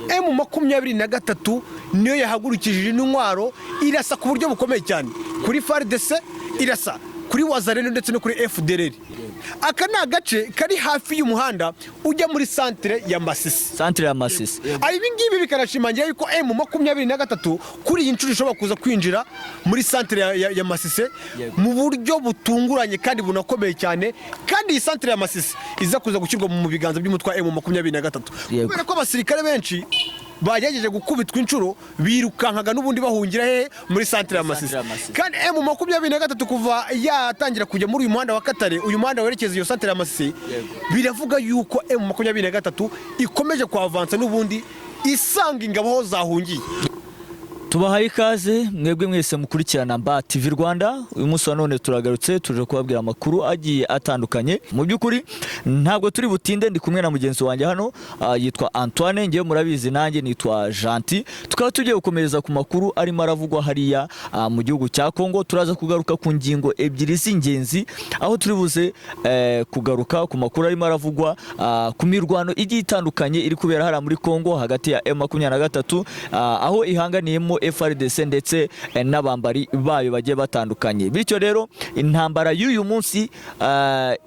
M23 niyo yahagurukije intwaro, irasa ku buryo bukomeye cyane kuri FARDC, irasa kuri Wazalendo ndetse no kuri FDLR. Aka ni agace kari hafi y'umuhanda ujya muri santere ya Masisi. Santere ya Masisi. Ibi ngibi bikanashimangira yuko M23 kuri iyi nshuro ishobora kuza kwinjira muri santere ya Masisi mu buryo butunguranye kandi bunakomeye cyane, kandi iyi santere ya Masisi iza kuza gushyirwa mu biganza by'umutwe wa M23, kubera ko abasirikare benshi bagerageje gukubitwa inshuro birukankaga n'ubundi bahungira hehe? Muri santere ya Masisi. Santere ya Masisi. Kandi M23 kuva yatangira kujya muri uyu muhanda wa Katare, uyu muhanda werekeza iyo santere ya Masisi, biravuga yuko M23 ikomeje kwavansa n'ubundi isanga ingabo aho zahungiye. Tubahaye ikaze mwebwe mwese mukurikirana Mba TV Rwanda. Uyu munsi wa none turagarutse, tuje kubabwira amakuru agiye atandukanye. Mu by'ukuri ntabwo turi butinde, ndi kumwe na mugenzi wanjye hano, yitwa Antoine, ngewe murabizi nanjye nitwa Gentil. Tukaba tugiye gukomereza ku makuru arimo aravugwa hariya mu gihugu cya Kongo. Turaza kugaruka ku ngingo ebyiri z'ingenzi, aho turi buze kugaruka ku makuru arimo aravugwa ku mirwano igiye itandukanye iri kubera hariya muri Kongo hagati ya M23, aho ihanganiyemo FARDC ndetse n'abambari bayo bagiye batandukanye. Bityo rero intambara y'uyu munsi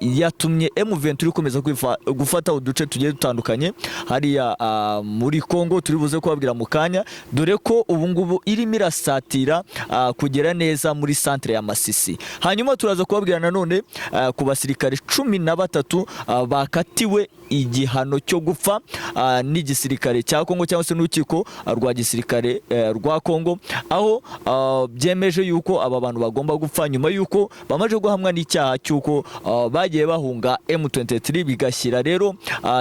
yatumye M23 ikomeza gufata uduce tugiye dutandukanye hariya muri Kongo. Turi buze kubabwira mu kanya, dore ko ubu ngubu irimo irasatira kugera neza muri centre ya Masisi. Hanyuma turaza kubabwira nanone ku basirikare 13 bakatiwe igihano cyo gupfa n'igisirikare cya Kongo cyangwa se n'urukiko rwa gisirikare rwa Kongo, aho byemeje yuko aba bantu bagomba gupfa nyuma yuko bamaze guhamwa n'icyaha cy'uko bagiye bahunga M23, bigashyira rero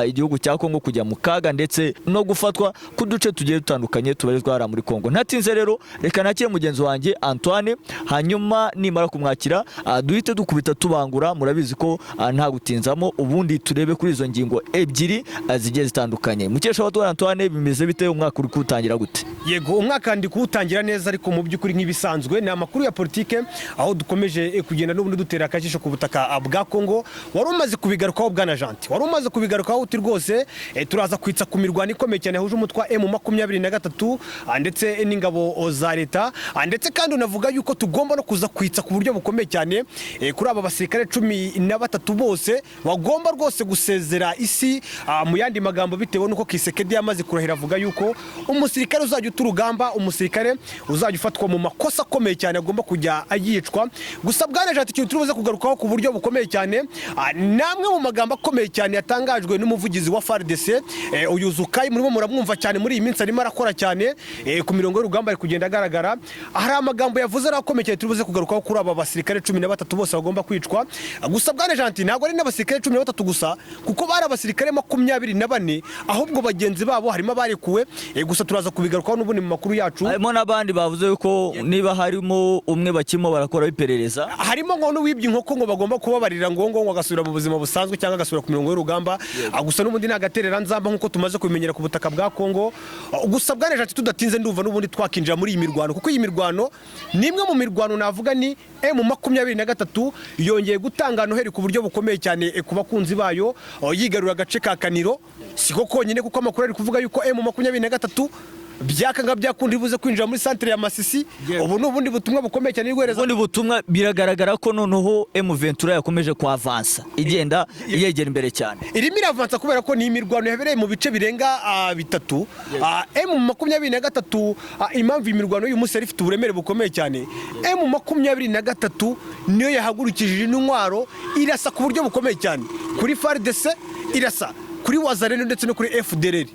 igihugu cya Kongo kujya mu kaga ndetse no gufatwa ku duce tugiye dutandukanye tubarizwa hariya muri Kongo. Ntatinze rero, reka nakire mugenzi wanjye Antoine, hanyuma nimara kumwakira duhite dukubita tubangura. Murabizi ko nta gutinzamo, ubundi turebe kuri izo ngingo ebyiri zigiye zitandukanye. Mukesha wa Antoine, bimeze bite? Umwaka uri kuwutangira gute? Yego, umwaka ndi kuwutangira neza, ariko mu by'ukuri nk'ibisanzwe ni amakuru ya politike, aho dukomeje kugenda n'ubundi dutera akajisho ku butaka bwa Kongo. Wari umaze kubigarukaho, bwana Janti, wari umaze kubigarukaho uti rwose turaza kwitsa ku mirwano ikomeye cyane yahuje umutwe wa M23 ndetse n'ingabo za leta, ndetse kandi unavuga yuko tugomba no kuza kwitsa ku buryo bukomeye cyane kuri aba basirikare 13 bose bagomba rwose gusezera isi, mu yandi magambo bitewe n'uko Tshisekedi yamaze kurahira avuga yuko umusirikare uzajya uta urugamba, umusirikare uzajya ufatwa mu makosa akomeye cyane, agomba kujya yicwa. Gusa bwana Janti, ikintu turi buze kugarukaho ku buryo bukomeye cyane ni amwe mu magambo akomeye cyane yatangajwe n'umuvugizi wa FARDC, uyu Zukayi murimo muramwumva cyane muri iyi minsi, arimo arakora cyane ku mirongo y'urugamba, ari kugenda agaragara. Hari amagambo yavuze ari akomeye cyane turi buze kugarukaho kuri aba basirikare 13 bose bagomba kwicwa. Gusa bwana Janti, ntabwo ari n'abasirikare 13 gusa, kuko bari abasirikare 24, ahubwo bagenzi babo harimo abarekuwe. Gusa turaza kubigarukaho n'ubundi mu makuru yacu. Harimo n'abandi bavuze yuko niba harimo umwe bakirimo barakora iperereza. Harimo ngo n'uwibye inkoko ngo bagomba kubabarira ngo agasubira mu buzima busanzwe cyangwa agasubira ku mirongo y'urugamba. Gusa n'ubundi ni agaterera nzamba nk'uko tumaze kubimenyera ku butaka bwa Kongo. Gusa bwana Janti, tudatinze, ndumva n'ubundi twakinjira muri iyi mirwano, kuko iyi mirwano ni imwe mu mirwano navuga ni M23 yongeye gutanga noheli ku buryo bukomeye cyane ku bakunzi bayo, yigarura agace ka Kaniro. Siko konyine, kuko amakuru ari kuvuga yuko M23 byakanga byakunda ibuze kwinjira muri santere ya Masisi. Ubu ni ubundi butumwa bukomeye cyane iri guhereza. Ubundi butumwa, biragaragara ko noneho M23 yakomeje kwavansa, igenda yegera imbere cyane. Irimo iravansa kubera ko ni imirwano yabereye mu bice birenga bitatu. M23, impamvu iyi mirwano y'uyu munsi yari ifite uburemere bukomeye cyane, M23 niyo yahagurukije intwaro, irasa ku buryo bukomeye cyane kuri FARDC, irasa kuri Wazalendo ndetse no kuri FDLR.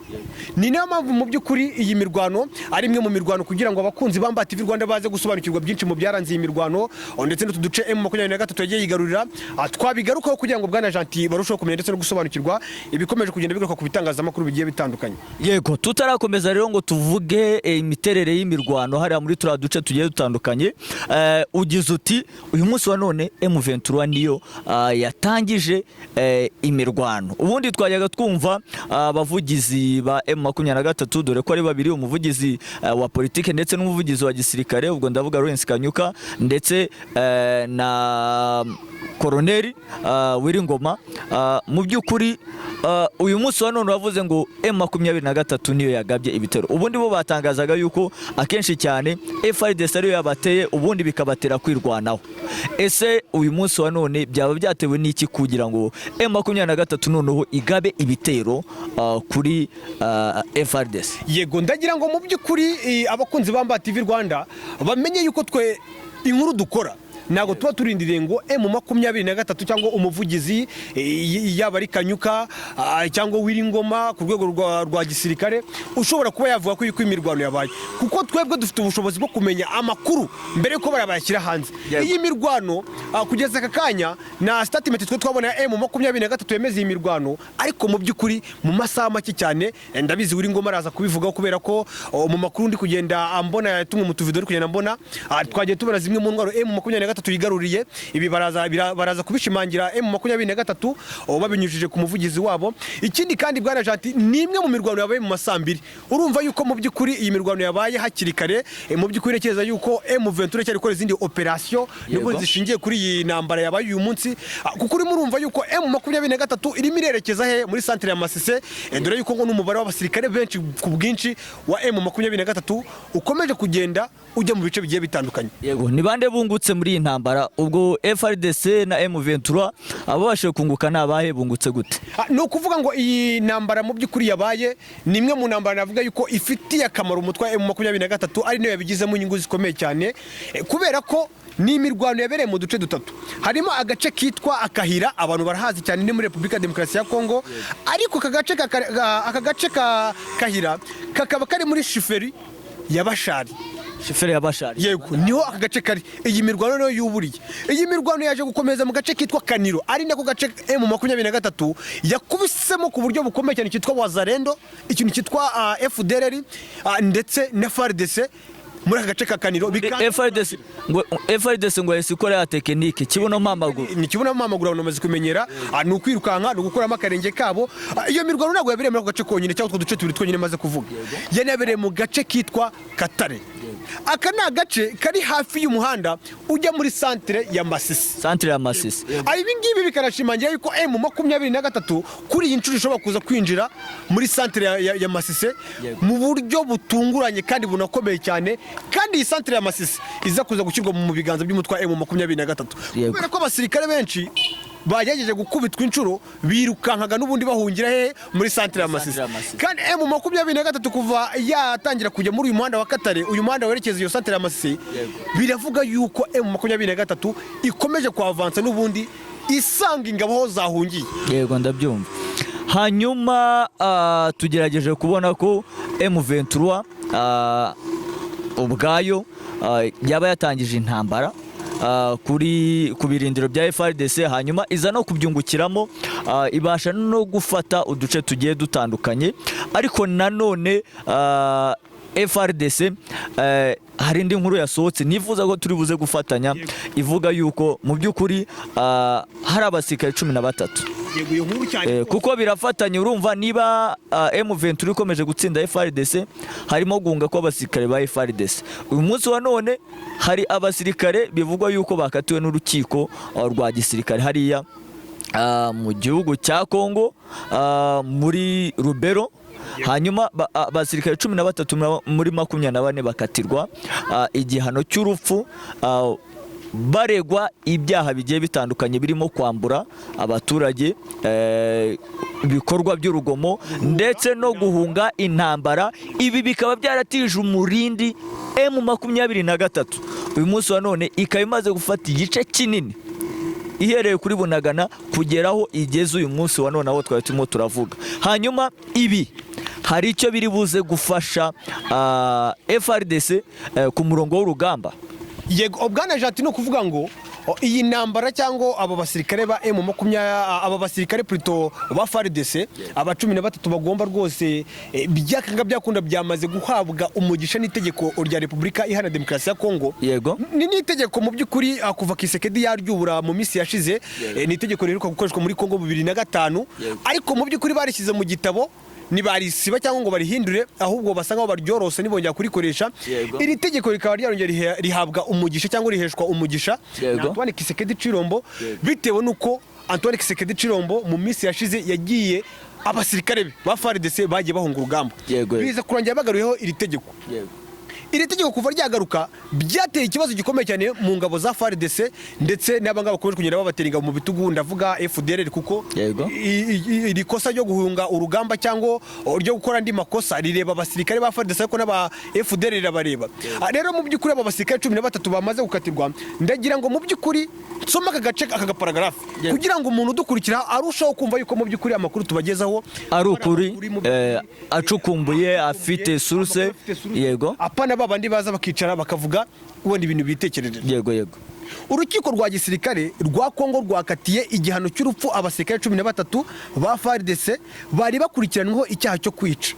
Ni nayo mpamvu mu by'ukuri iyi mirwano ari imwe mu mirwano, kugira ngo abakunzi ba Mba TV Rwanda baze gusobanukirwa byinshi mu byaranze iyi mirwano ndetse n'utu duce M23 yagiye yigarurira, twabigarukaho kugira ngo bwana Gentil barusheho kumenya ndetse no gusobanukirwa ibikomeje kugenda bigaruka ku bitangazamakuru bigiye bitandukanye. Yego, tutarakomeza rero ngo tuvuge imiterere y'imirwano hariya muri turiya duce tugiye dutandukanye, ugize uti uyu munsi wa none M23 niyo yatangije imirwano. Ubundi twajyaga twumva kumva abavugizi ba M23, dore ko ari babiri, umuvugizi wa politike ndetse n'umuvugizi wa gisirikare, ubwo ndavuga Lawrence Kanyuka ndetse na Koroneli Willy Ngoma. Mu by'ukuri uyu munsi wa none wavuze ngo M23 niyo yagabye ibitero. Ubundi bo batangazaga yuko akenshi cyane FARDC ariyo yabateye, ubundi bikabatera kwirwanaho. Ese uyu munsi wa none byaba byatewe n'iki kugira ngo M23 noneho igabe ibitero kuri FARDC? Yego, ndagira ngo mu by'ukuri abakunzi ba Mba TV Rwanda bamenye yuko twe inkuru dukora ntabwo tuba turindiriye ngo M23 cyangwa umuvugizi, yaba ari Kanyuka cyangwa Willy Ngoma ku rwego rwa gisirikare, ushobora kuba yavuga ko yuko imirwano yabaye, kuko twebwe dufite ubushobozi bwo kumenya amakuru mbere yuko bariya bayashyira hanze. Iyi mirwano, kugeza aka kanya na statement twe twabona ya M23 yemeza iyi mirwano, ariko mu by'ukuri mu masaha make cyane, ndabizi Willy Ngoma araza kubivugaho, kubera ko mu makuru ndi kugenda mbona tumwe mu tuvido ndi kugenda mbona, twagiye tubona zimwe mu ntwaro M23 yigaruriye. Ibi baraza kubishimangira M23 babinyujije ku muvugizi wabo. Ikindi kandi, bwana Janti, ni imwe mu mirwano yabaye mu masaa 2. Urumva yuko mu by'ukuri iyi mirwano yabaye hakiri kare. Mu by'ukuri ntekereza yuko M23 cyari gukora izindi operation nibwo zishingiye kuri iyi ntambara yabaye uyu munsi, kuko urimo urumva yuko M23 irimo irerekeza he? Muri centre ya Masisi. Dore yuko ngo n'umubare w'abasirikare benshi ku bwinshi wa M23 ukomeje kugenda ujya mu bice bigiye bitandukanye. Yego, ni bande bungutse muri iyi ntambara? Ubwo FARDC na M23, ababashije kunguka ni abahe? Bungutse gute? Ni ukuvuga ngo iyi ntambara mu by'ukuri yabaye ni imwe mu ntambara navuga yuko ifitiye akamaro umutwe wa M23, ari nayo yabigizemo inyungu zikomeye cyane, kubera ko ni imirwano yabereye mu duce dutatu. Harimo agace kitwa Akahira, abantu barahazi cyane, ni muri Repubulika ya Demokarasi ya Kongo, ariko aka gace ka Kahira kakaba kari muri chefferie ya Bashari. Chefferie ya Bashari. Yego, niho aka gace kari. Iyi mirwano niyo yuburiye. Iyi mirwano yaje gukomeza mu gace kitwa Kaniro, ari nako gace M23 yakubisemo ku buryo bukomeye cyane kitwa Wazalendo, ikintu cyitwa FDLR, ndetse na FARDC muri aka gace ka Kaniro. FARDC ngo FARDC ngo yahise ikora ya technique kibuno mpamaguru. Ni kibuno amaguru, abantu bamaze kumenyera. Ni ukwirukanka, ni ugukuramo akarenge kabo. Iyo mirwano ntabwo yabereye muri ako gace konyine cyangwa utwo duce tubiri twonyine maze kuvuga. Yanabereye mu gace kitwa Katare. Aka ni agace kari hafi y'umuhanda ujya muri centre ya Masisi. Centre ya Masisi. Ibi ngibi bikanashimangira yuko M23 kuri iyi nshuro ishobora kuza kwinjira muri centre ya Masisi mu buryo butunguranye kandi bunakomeye cyane, kandi iyi centre ya Masisi iza kuza gushyirwa mu biganza by'umutwe wa M23, kubera ko abasirikare benshi bagerageje gukubitwa inshuro birukankaga n'ubundi bahungira he? Muri centre ya Masisi. Ya Masisi. Kandi M23 kuva yatangira kujya muri uyu muhanda wa Katare, uyu muhanda werekeza iyo centre ya Masisi, biravuga yuko M23 ikomeje kuavansa n'ubundi isanga ingabo aho zahungiye. Yego, ndabyumva. Hanyuma tugerageje kubona ko M23 ubwayo yaba yatangije intambara kuri ku birindiro bya FARDC, hanyuma iza no kubyungukiramo, ibasha no gufata uduce tugiye dutandukanye. Ariko nanone FARDC, hari indi nkuru yasohotse nifuza ko turi buze gufatanya, ivuga yuko mu by'ukuri hari abasirikare 13. Yego, iyo nkuru cyane. Kuko birafatanye. Urumva niba M23 ikomeje gutsinda FARDC, harimo guhunga kw'abasirikare ba FARDC. Uyu munsi wa none hari abasirikare bivugwa yuko bakatiwe n'urukiko rwa gisirikare hariya mu gihugu cya Kongo, muri Lubero. Hanyuma abasirikare 13 muri 24 bakatirwa igihano cy'urupfu, baregwa ibyaha bigiye bitandukanye birimo kwambura abaturage, ibikorwa by'urugomo ndetse no guhunga intambara. Ibi bikaba byaratije umurindi M23. Uyu munsi wa none ikaba imaze gufata igice kinini ihereye kuri Bunagana kugera aho igeze uyu munsi wa none aho twari turimo turavuga. Hanyuma ibi hari icyo biri buze gufasha FARDC ku murongo w'urugamba? Yego, bwana Janti, ni ukuvuga ngo Iyi ntambara cyangwa abo basirikare ba M20, aba basirikare plutôt ba FARDC, aba 13 bagomba rwose, byakanga byakunda byamaze guhabwa umugisha n'itegeko rya Repubulika Iharanira Demokarasi ya Kongo. Ni n'itegeko mu by'ukuri, kuva Tshisekedi yaryubura mu minsi yashize, ni itegeko riheruka gukoreshwa muri Kongo 2005. Ariko mu by'ukuri barishyize mu gitabo, ntibarisiba cyangwa ngo barihindure, ahubwo basa nkaho baryorose nibongera kurikoresha. Iri tegeko rikaba ryarongera rihabwa umugisha cyangwa riheshwa umugisha na Antoine Tshisekedi Tshilombo, bitewe n'uko Antoine Tshisekedi Tshilombo mu minsi yashize yagiye abasirikare be ba FARDC bagiye bahunga urugamba, biza kurangira bagaruyeho iri tegeko. Iri tegeko kuva ryagaruka byateye ikibazo gikomeye cyane mu ngabo za FARDC ndetse n'abangaba bakomeje kugenda babatera ingabo mu bitugu, ndavuga FDLR, kuko iri kosa ryo guhunga urugamba cyangwa ryo gukora andi makosa rireba abasirikare ba FARDC, ariko n'aba FDLR rirabareba. Rero mu by'ukuri aba basirikare 13 bamaze gukatirwa, ndagira ngo mu by'ukuri nsome aka gace, aka gaparagarafe, kugira ngo umuntu udukurikira arusheho kumva yuko mu by'ukuri amakuru tubagezaho ari ukuri, mu by'ukuri, acukumbuye, afite source. Amakuru afite source. Apana ba bandi baza bakicara bakavuga wenda ibintu bitekereje. yego yego Urukiko rwa gisirikare rwa Kongo rwakatiye igihano cy'urupfu abasirikare 13 ba FARDC bari bakurikiranweho icyaha cyo kwica,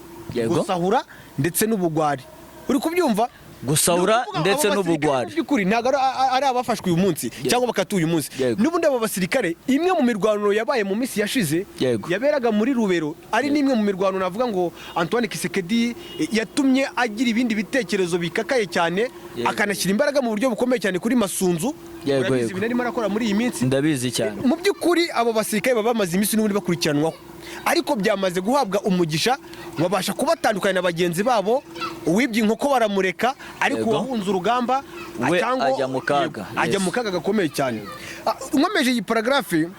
gusahura ndetse n'ubugwari. Uri kubyumva? Gusahura Ni ukuvuga ndetse abo basirikare n'ubugwari. mu by'ukuri ntabwo ari abafashwe uyu munsi cyangwa bakatuye uyu munsi. N'ubundi abo basirikare, imwe mu mirwano yabaye mu minsi yashize yaberaga muri Rubero, ari n'imwe mu mirwano navuga ngo Antoine Tshisekedi yatumye agira ibindi bitekerezo bikakaye cyane, akanashyira imbaraga mu buryo bukomeye cyane kuri Masunzu. Urabizi ibintu arimo arakora muri iyi minsi. Ndabizi cyane. Mu by'ukuri abo basirikare baba bamaze iminsi n'ubundi bakurikiranwaho, ariko byamaze guhabwa umugisha, babasha kubatandukanya na bagenzi babo. Uwibye inkoko baramureka, ariko uwahunze urugamba we cyangwa ajya mu kaga. Yego, ajya mu kaga gakomeye cyane. Nkomeje iyi paragraphe,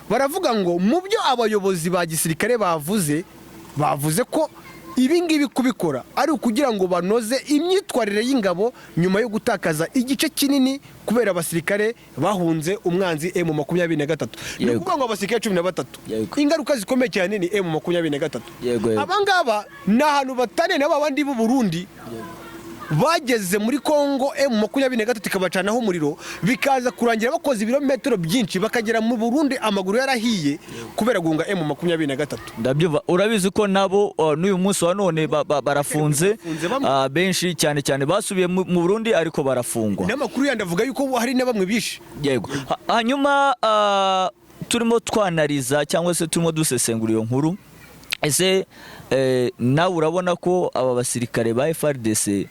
baravuga ngo mu byo abayobozi ba gisirikare bavuze ko ibi ngibi kubikora ari ukugira ngo banoze imyitwarire y'ingabo nyuma yo gutakaza igice kinini kubera abasirikare bahunze umwanzi M23. Ni ukuvuga ngo abasirikare 13, ingaruka zikomeye cyane ni M23. Yego, yego. Aba ngaba ni ahantu bataniye n'aba bandi b'u Burundi bageze muri Kongo, M23 ikabacanaho umuriro, bikaza kurangira bakoze ibirometero byinshi bakagera mu Burundi amaguru yarahiye kubera guhunga M23. Ndabyumva. Urabizi ko nabo n'uyu munsi wa none barafunze. Barafunze bamwe. Benshi cyane cyane basubiye mu Burundi ariko barafungwa. N'amakuru yandi avuga yuko hari na bamwe bishe. Yego. Hanyuma turimo twanariza cyangwa se turimo dusesengura iyo nkuru, ese nawe urabona ko aba basirikare ba FARDC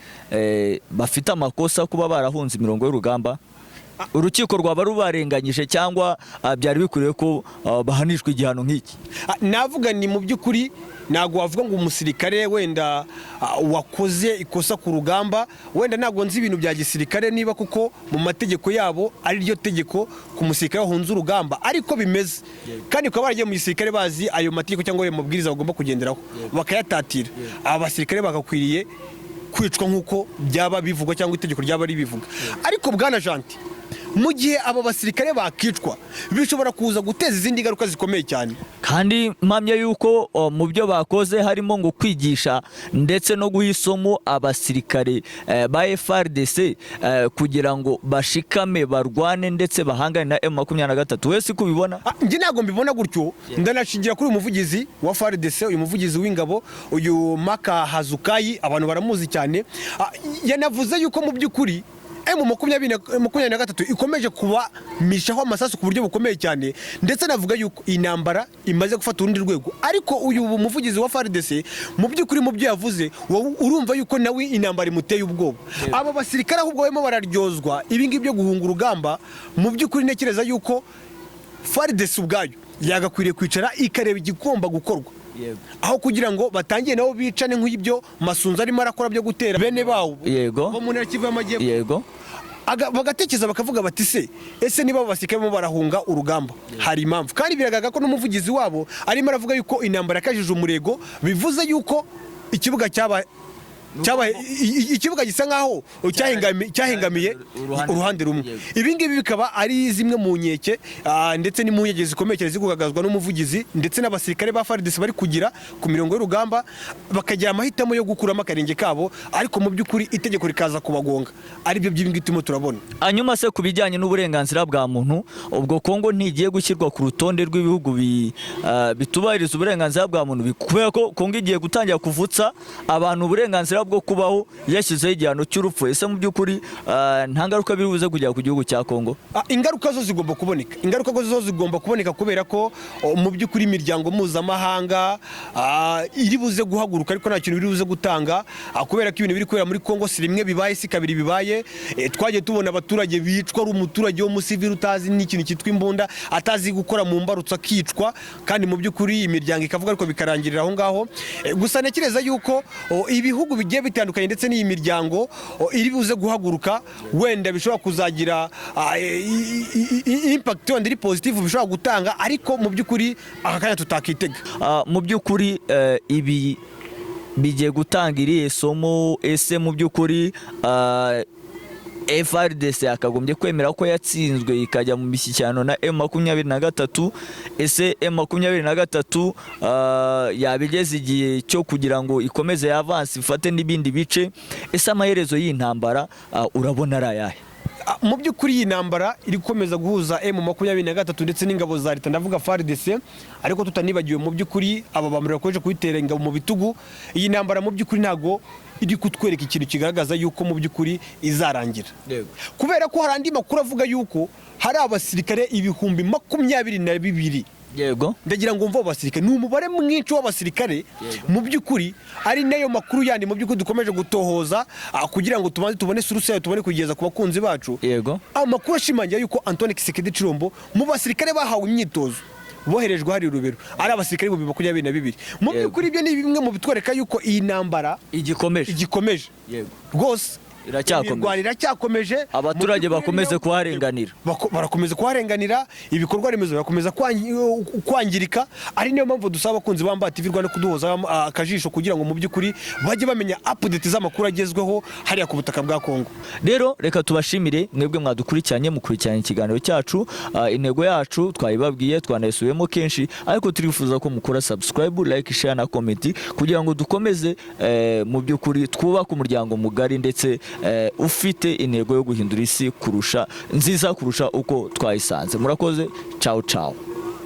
bafite amakosa kuba barahunze imirongo y'urugamba? Urukiko rwaba rubarenganyije cyangwa byari bikwiriye ko bahanishwa igihano nk'iki? Navuga ni mu by'ukuri ntabwo wavuga ngo umusirikare wenda wakoze ikosa ku rugamba, wenda ntabwo nzi ibintu bya gisirikare niba kuko mu mategeko yabo ari ryo tegeko ku musirikare wahunze urugamba ariko bimeze, kandi bakaba baragiye mu gisirikare bazi ayo mategeko cyangwa ayo mabwiriza bagomba kugenderaho bakayatatira. Aba basirikare bagakwiriye kwicwa nk'uko byaba bivugwa cyangwa itegeko ryaba ribivuga. Ariko bwana Janti, mu gihe abo basirikare bakicwa bishobora kuza guteza izindi ngaruka zikomeye cyane. Kandi mpamya yuko mu byo bakoze harimo ngo kwigisha ndetse no guha isomo abasirikare ba FARDC kugira ngo bashikame, barwane ndetse bahangane na M23. Wese uko ubibona? Njye ntabwo mbibona gutyo. Ndanashingira kuri uyu muvugizi wa FARDC, uyu muvugizi w'ingabo, uyu Maka Hazukayi, abantu baramuzi cyane. Yanavuze yuko mu by'ukuri M23 ikomeje kubamishaho amasasu ku buryo bukomeye cyane, ndetse navuga yuko intambara imaze gufata urundi rwego. Ariko uyu muvugizi wa FARDC mu by'ukuri mu byo yavuze, wowe urumva yuko nawe intambara imuteye ubwoba. Aba basirikare ahubwo barimo bararyozwa ibi ngibi byo guhunga urugamba. Mu by'ukuri ntekereza yuko FARDC ubwayo yagakwiriye kwicara ikareba igigomba gukorwa aho kugira ngo batangire nabo bicane nk'ibyo Masunzu arimo arakora byo gutera bene bawo bo mu ntara Kivu y'Amajyepfo. Bagatekereza bakavuga bati se ese niba abo basirikare barimo barahunga urugamba hari impamvu? Kandi biragaragara ko n'umuvugizi wabo arimo aravuga yuko intambara yakajije umurego, bivuze yuko ikibuga cyaba Cyabaye ikibuga gisa nkaho cyahengamiye uruhande rumwe. Ibi ngibi bikaba ari zimwe mu nkeke ndetse n'impungenge zikomeye cyane ziri kugaragazwa n'umuvugizi ndetse n'abasirikare ba FARDC bari kugira ku mirongo y'urugamba, bakagira amahitamo yo gukuramo akarenge kabo, ariko mu by'ukuri itegeko rikaza kubagonga, aribyo by'ibi ngibi turimo turabona. Hanyuma se ku bijyanye n'uburenganzira bwa muntu, ubwo Kongo ntigiye gushyirwa ku rutonde rw'ibihugu bitubahiriza uburenganzira bwa muntu, kubera ko Kongo igiye gutangira kuvutsa abantu uburenganzira bwo kubaho yashyizeho igihano cy'urupfu? Ese mu by'ukuri nta ngaruka biri buze kugera ku gihugu cya Kongo? Ingaruka zo zigomba kuboneka, ingaruka zo zigomba kuboneka kubera ko mu by'ukuri imiryango mpuzamahanga iri buze guhaguruka, ariko nta kintu biri buze gutanga, kubera ko ibintu biri kubera muri Kongo si rimwe bibaye, si kabiri bibaye. Twagiye tubona abaturage bicwa, ari umuturage w'umusivili utazi n'ikintu cyitwa imbunda, atazi gukora mu mbarutso, akicwa, kandi mu by'ukuri imiryango ikavuga ariko bikarangirira aho ngaho. Gusa ntekereza yuko ibihugu bigiye bitandukanye ndetse n'iyi miryango iri buze guhaguruka, wenda bishobora kuzagira impact wenda iri positive bishobora gutanga, ariko mu by'ukuri aka kanya tutakitega. Mu by'ukuri ibi bigiye gutanga irihe somo? Ese mu by'ukuri FARDC yakagombye kwemera ko yatsinzwe ikajya mu mishyikirano na M23? Ese M23 yaba igeze igihe cyo kugira ngo ikomeze y'avance, ifate n'ibindi bice? Ese amaherezo y'iyi ntambara urabona ari ayahe? Mu by'ukuri iyi ntambara iri gukomeza guhuza M23 ndetse n'ingabo za leta, ndavuga FARDC, ariko tutanibagiwe mu by'ukuri aba bamuri bakomeje kuyitera ingabo mu bitugu, iyi ntambara mu by'ukuri ntabwo iri kutwereka ikintu kigaragaza yuko mu by'ukuri izarangira, kubera ko hari andi makuru avuga yuko hari abasirikare 22,000. Ndagira ngo mve abo basirikare ni umubare mwinshi w'abasirikare mu by'ukuri, ari nayo makuru yandi mu by'ukuri dukomeje gutohoza kugira ngo tubanze tubone source yayo, tubone kugeza ku bakunzi bacu. Amakuru ashimangira yuko Antoine Tshisekedi Tshilombo mu basirikare bahawe imyitozo boherejwe hari Rubero ari abasirikare 22,000 mu by'ukuri. Ibyo ni bimwe mu bitwereka yuko iyi ntambara igikomeje. Igikomeje rwose. Iracyakomeje. Imirwano iracyakomeje. Abaturage Mu by'ukuri bakomeze kuharenganira. Barakomeza kuharenganira, ibikorwa remezo birakomeza kwangirika, ari niyo mpamvu dusaba abakunzi ba Mba TV Rwanda kuduhoza akajisho kugira ngo mu by'ukuri bajye bamenya update z'amakuru agezweho hariya ku butaka bwa Kongo. Rero reka tubashimire mwebwe mwadukurikiranye, mukurikiranye ikiganiro cyacu. Intego yacu twayibabwiye, twanayisubiyemo kenshi, ariko turifuza ko mukora subscribe, like, share na comment kugira ngo dukomeze mu by'ukuri twubake umuryango mugari ndetse ufite intego yo guhindura isi kurusha nziza kurusha uko twayisanze. Murakoze, ciao ciao.